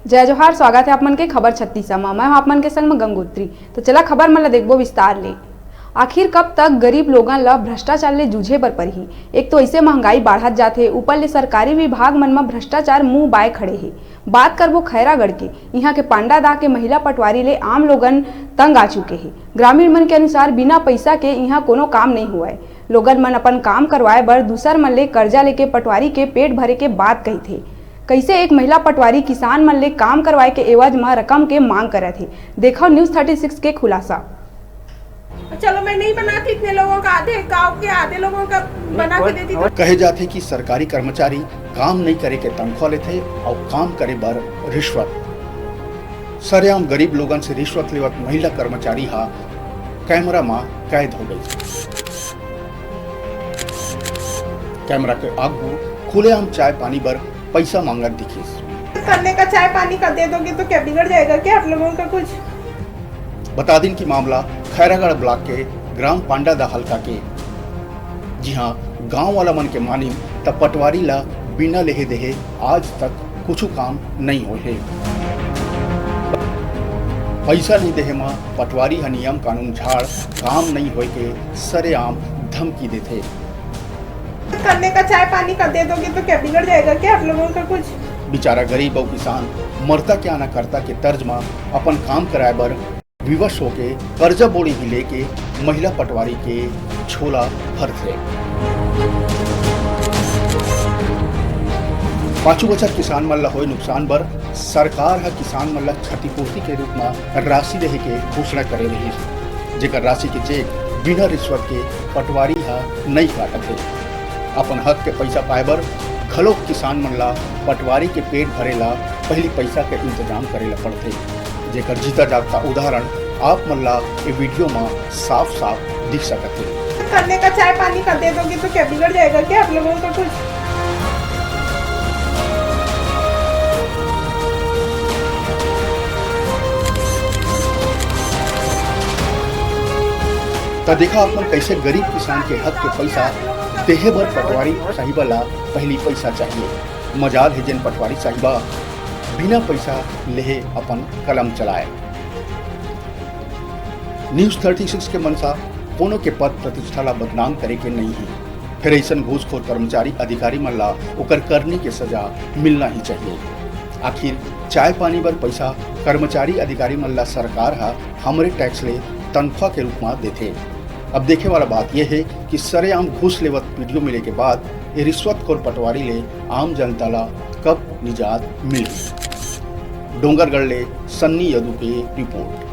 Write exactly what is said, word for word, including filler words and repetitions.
जय जोहार, स्वागत हे आप मन के खबर छत्तीसा म। मैं हूं आप मन के संग म गंगोत्री। तो चला खबर मन ला देखबो विस्तार ले। आखिर कब तक गरीब लोगन ला भ्रष्टाचार ले जूझे बर परही? एक तो ऐसे महंगाई बाढ़त जात हे, ऊपर ले सरकारी विभाग मन म भ्रष्टाचार मुंह बाय खड़े हे। बात करबो खैरागढ़ के। इहां के पांडा दा के महिला पटवारी ले आम लोगन तंग आ चुके हे। ग्रामीण मन के अनुसार बिना पैसा के इहां कोनो काम नहीं हुआ है। लोगन मन अपन काम करवाए बर दूसर मन ले कर्जा लेके पटवारी के पेट भरे के बात कहिथे। कैसे एक महिला पटवारी किसान मन ले काम करवाए के एवज म रकम के मांग करत हे? देखो News Thirty Six के खुलासा। चलो, मैं नहीं बनाती इतने लोगों का, आधे गांव के आधे लोगों का बना के देती तो। कहे जाथे कि सरकारी कर्मचारी काम नहीं करे के तनख्वाह लेथे अउ काम करे बर रिश्वत। सरेआम गरीब लोगन से रिश्वत लेवत महिला कर्मचारी हा कैमरा म कैद हो गई। कैमरा के आगू खुलेआम चाय पानी बर पैसा मांगत दिखिस। करने का चाय पानी का दे दोगे तो क्या बिगड़ जाएगा क्या आप लोगों का कुछ? बता दिन कि मामला खैरागढ़ ब्लॉक के ग्राम पांडादा हल्का के, जिहां गांव वाला मन के मानिन त पटवारी ला बिना लेहे देहे आज तक कुछ काम नहीं होए हे। पैसा नहीं देहे म पटवारी ह नियम कानून झाड़ काम नहीं होए के सरेआम धमकी देथे। करने का चाय पानी का दे दोगे तो क्या बिगड़ जाएगा क्या आप लोगों का कुछ? बेचारा गरीब अउ किसान मरता क्या ना करता के तर्ज म अपन काम कराए बर विवश होके कर्जा बोड़ी भी लेके महिला पटवारी के झोला भरथे। पाछू बछर किसान मन ल होए नुकसान बर सरकार ह किसान मन ल क्षतिपूर्ति के रूप म राशि देहे के घोषणा करे रहिस, जेकर राशि के चेक बिना रिश्वत के पटवारी ह नइ काटत हे। अपन हक के पइसा पाए बर घलोक किसान मन ल पटवारी के पेट भरे ल पहिली पइसा के इंतजाम करे ल पड़थे, जेकर जीता जागता उदाहरण आप मन ल ए वीडियो म साफ-साफ दिख सकत हे। करने का चाय पानी का दे दोगे तो क्या बिगड़ जाएगा क्या आप लोगों का कुछ? त देखा आप मन कैसे गरीब किसान के हक के पैसा देहे बर पटवारी साहिबा ला पहली पैसा चाहिए। मजाल हे जेन पटवारी साहिबा बिना पैसा लेहे अपन कलम चलाए। News Thirty Six के मनसा कोनो के पद प्रतिष्ठा ला बदनाम करे के नहीं हे, फिर ऐसन घूसखोर कर्मचारी अधिकारी मन ला ओकर करनी के सजा मिलना ही चाहिए। आखिर चाय पानी बर पैसा कर्मचारी अधिकारी मन ला सरकार हा हमरे टैक्स ले तनख्वाह के रूप मा देथे। अब देखे वाला बात यह है कि सरेआम घूस लेवत वीडियो मिले के बाद ये रिश्वतखोर पटवारी ले आम जनता ला कब निजात मिलही। डोंगरगढ़ ले सन्नी यदु के रिपोर्ट।